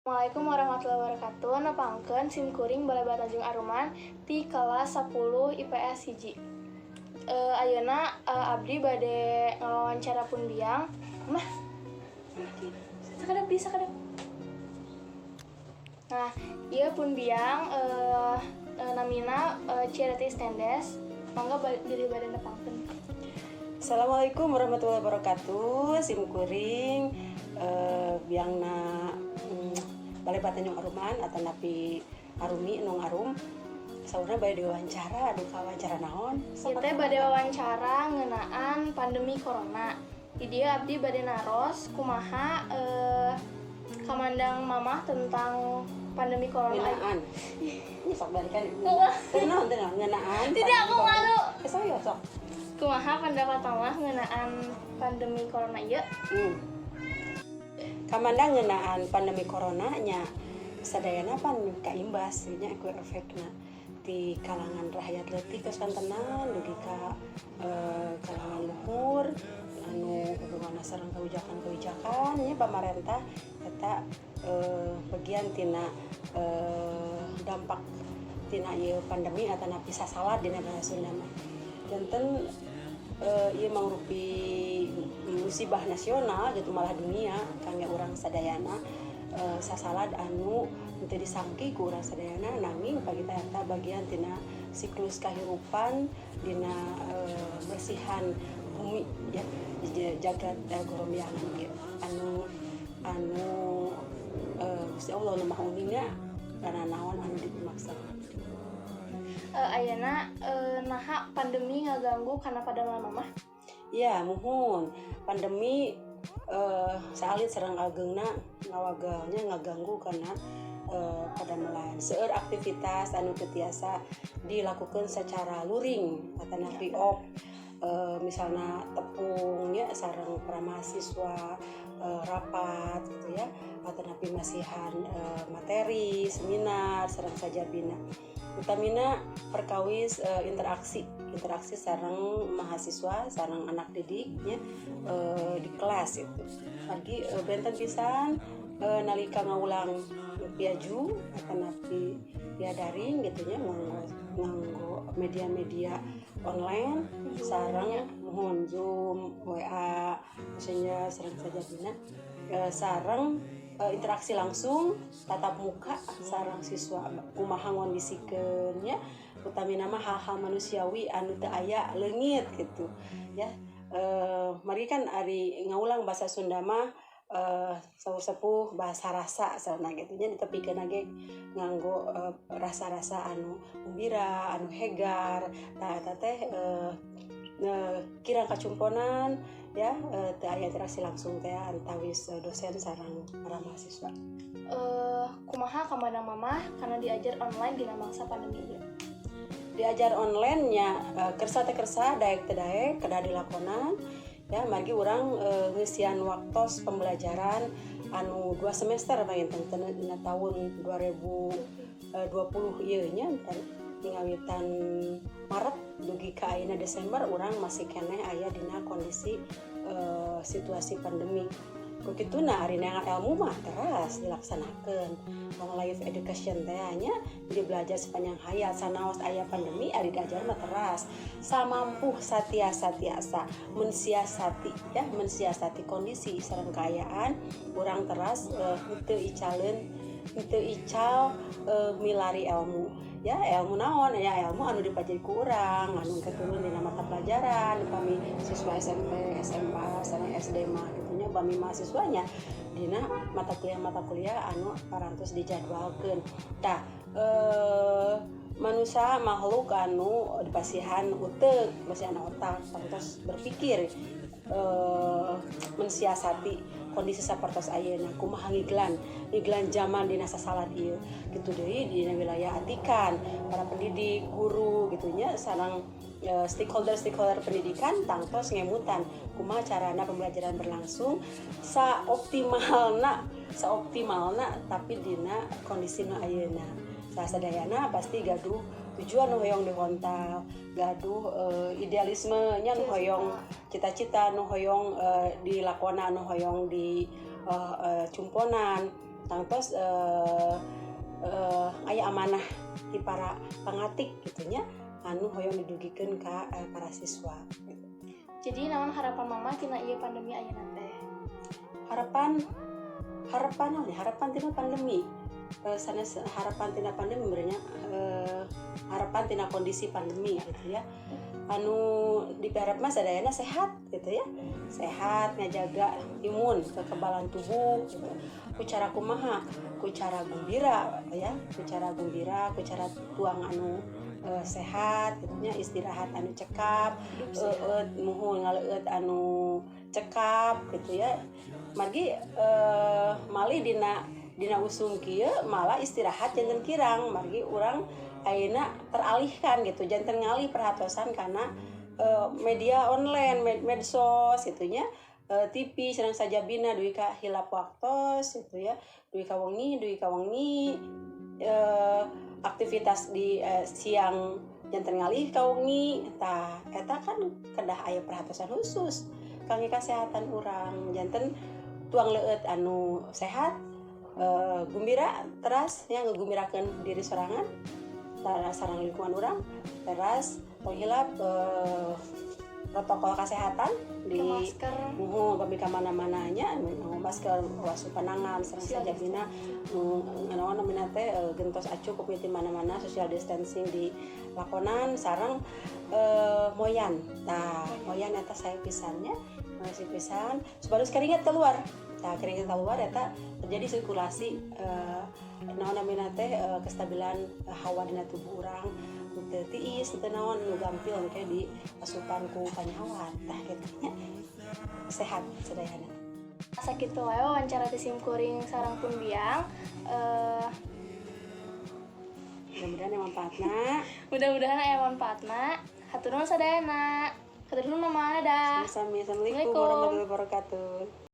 Assalamualaikum warahmatullahi wabarakatuh. Nepangkeun sim kuring Baleba Tanjung Aruman ti kelas 10 IPS 1. Ayeuna abdi bade ngawawancara pun biang. Mah. Sakedap bisa sakedap. Nah, ieu pun biang namina Cireti Stendes. Mangga bilih bade nepangkeun. Assalamualaikum warahmatullahi wabarakatuh. Sim kuring biangna Balai Tanjung Aruman atau napi Arumi Nong Arum. Saurna bade diwawancara, aduh, wawancara naon? Ieu teh bade wawancara ngeunaan pandemi corona. Di dieu abdi bade naros kumaha kamandang Mamah tentang pandemi corona. Ngeunaan. Ini sok balikan. Tenang, tenang, ngeunaan. Tidak, aku malu. Eh, sok ya, sok. Kumaha pendapat Mamah ngeunaan pandemi corona ieu? Kamandang ngeunaan pandemi corona nya sadayana pan kaimbas nya ku efekna di kalangan rakyat leutik kasantenan dugi ka kalangan luhur anu hubunganna sareng kebijakan-kebijakan nya pamarentah, eta bagian tina dampak tina ieu pandemi atau napi sasalad dina bahasa Sunda mah. Janten ieu mangrupi musibah nasional gitu, malah dunia kangge urang sadayana, sasalad anu teu disangki ku urang sadayana, nanging pagita eta bagian tina siklus kahirupan dina bersihan bumi ya, di jagat goromyangan ieu anu anu Gusti Allah nu Maha Uninga karena naon anu dipimaksa. Ayeuna naha pandemi ngaganggu kana padamelan Mamah? Ya, muhun. Pandemi saalit sareng agengna ngawagelnya ngaganggu karena padamelan. Seueur aktivitas anu teu tiasa dilakukan secara luring atanapi off, misalnya tepung ya sareng para mahasiswa, rapat gitu ya, atanapi masihan materi seminar sareng sajabina, utamina perkawis interaksi interaksi sareng mahasiswa sareng anak didik nya di kelas itu. Lagi benten pisan nalika ngawulang via Zoom atanapi via daring gitu nya, nganggo nganggo media-media online sareng, muhun, Zoom, WA, Messenger sareng sajabina, sareng interaksi langsung tatap muka sareng siswa, kumaha ngondisikeun nya, utamina mah hal-hal manusiawi anu teu aya leungit gitu ya. Mari kan ari ngaulang bahasa Sunda mah sepuh bahasa rasa sarana gitu nya, ditepikeun ge nganggo rasa-rasa anu gumbira, anu hegar. Tah, eta teh kirang kacumponan ya, teu aya interaksi langsung teh antawis dosen sareng para mahasiswa. Kumaha kamandang Mamah karena diajar online dina mangsa pandemi ieu? Diajar online nya kersa teh kersa, daek teh daek, kedah dilakonan ya, margi urang ngeusian waktos pembelajaran anu 2 semester panginten dina tahun 2020 ieu nya, ngawitan Maret dugi ka ayeuna Desember urang masih keneh aya dina kondisi situasi pandemi. Begitu. Nah, ari neangan ilmu mah teras dilaksanakan, long life education teh nya, jadi belajar sepanjang hayat. Sanaos aya pandemi, ari diajar mah teras samampu satiasa tiasa mensiasati ya, mensiasati kondisi sareng kaayaan urang, teras henteu icaleun, henteu ical milari ilmu ya. Ilmu naon ya? Ilmu anu dipajari ku urang anu keturun dina mata pelajaran upami siswa SMP, SMA sareng SD mah gitu nya, upami mahasiswanya dina mata kuliah mata kuliah anu parantos dijadwalkeun. Tah, manusia makhluk anu dipasihan utek, pasihan otak, parantos berpikir mensiasati kondisi sapertos ayeuna, kumaha ngiglan ngiglan zaman dina sasalad ieu gitu deui. Dina wilayah atikan para pendidik, guru gitu nya, sareng stakeholder stakeholder pendidikan tangtos ngemutan kumaha carana pembelajaran berlangsung saoptimalna saoptimalna tapi dina kondisi nu ayeuna. Sasadayana pasti gaduh tujuan nu hoyong dihontal, gaduh idealisme nya nu hoyong, cita-cita nu hoyong dilakona, nu hoyong di cumponan. Tangtos aya amanah di para pangatik gitu nya anu hoyong didugikeun ka para siswa gitu. Jadi naon harapan Mama tina ieu pandemi ayeuna teh? Harapan, harapan naon ya? Harapan tina pandemi, sanes harapan tina pandemi sebenarnya, harapan tina kondisi pandemi gitu ya, anu diharap mah sadayana sehat gitu ya, sehat, ngajaga imun, kekebalan tubuh gitu. Ku cara kumaha? Ku cara gumbira ya, ku cara gumbira, ku cara tuang anu sehat gitu nya, istirahat anu cekap, eueut, muhun, ngaleueut anu cekap gitu ya. Margi malih dina dina usum kieu malah istirahat janten kirang, margi urang ayeuna teralihkan gitu, janten ngalih perhatosan karena media online, medsos gitu nya, TV sareng sajabina dugi ka hilap waktos gitu ya, dugi ka wengi aktivitas di siang janten ngalih ka wengi. Tah, eta kan kedah aya perhatosan khusus kangge kesehatan urang. Janten tuang leueut anu sehat, gumbira teras ya, ngegumbirakeun diri sorangan teras sareng lingkungan urang teras. Tong hilap protokol kesehatan di masker. Muhun, pami ka mana-mananya nganggo masker, wasuh panangan sareng Social sajabina nu naon namina teh, gentos acuk upami di mana-mana, social distancing di lakonan sareng moyan. Tah, moyan eta sae pisan nya, masih pisan supados keringat keluar. Tah, keringat keluar eta terjadi sirkulasi, naon namina teh, kestabilan hawa dina tubuh urang, teu tiis, teu naon nu gampil engke di asupan ku panyawan. Tah, kitu nya, sehat sadayana. Sakitu wae wawancara ti sim kuring sareng pun biang. Mudah-mudahan yang manfaatna. Mudah-mudahan aya manfaatna. Hatur nuhun sadayana. Hatur nuhun, Mama, dadah. Sami. Assalamualaikum Assalamualaikum. warahmatullahi wabarakatuh.